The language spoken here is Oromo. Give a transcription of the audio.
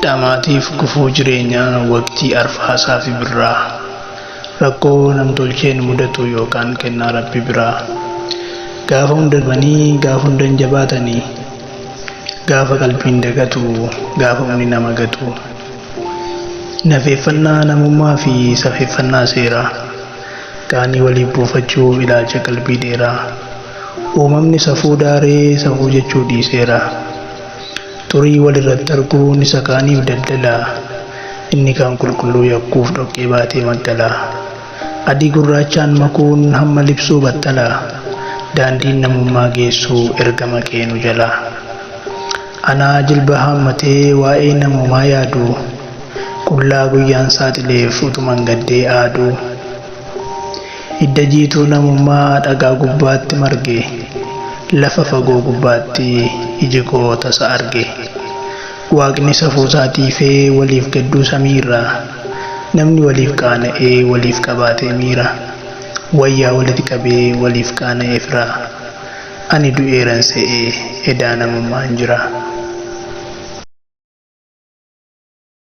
Dhamaatiif gufuu jireenyaa waqtii arfaasaa fi birraa. Rakkoo namtolcheen mudatu yookaan kennaa rabbi biraa. Gaafa hunda darbanii gaafa hunda hin jabaatanii. Gaafa qalbiin dagatu gaafa humni nama gatu. Nafeeffannaa namummaa fi safeeffannaa seeraa. Qaanii waliif buufachuu ilaalcha qalbii dheeraa. Uumamni safuu daaree safuu jechuu dhiiseera. Xurii walirratti arguun isa kaaniif daldala. Inni kaan qulqulluu yakkuuf dhoqqee baatee magdala. Adii gurraachaan makuun hamma libsuu battala. Daandiin namummaa geessu erga maqee nu jala. Anaa jilba haammatee waa'ee namoomaa yaadu. Qullaa guyyaan saaxileef utuman gaddee aadu. Hidda jiituu namummaa dhagaa gubbaatti marge. Lafa fagoo gubbaatti iji koo tasa arge. Waaqni safuusaa tiifee waliif gadduu samiirra. Namni waliif qaana'ee waliif qabaatee miira. Wayyaa walitti qabee waliif qaana'ee fira. Ani du'eeran se'ee edaa namummaan jira.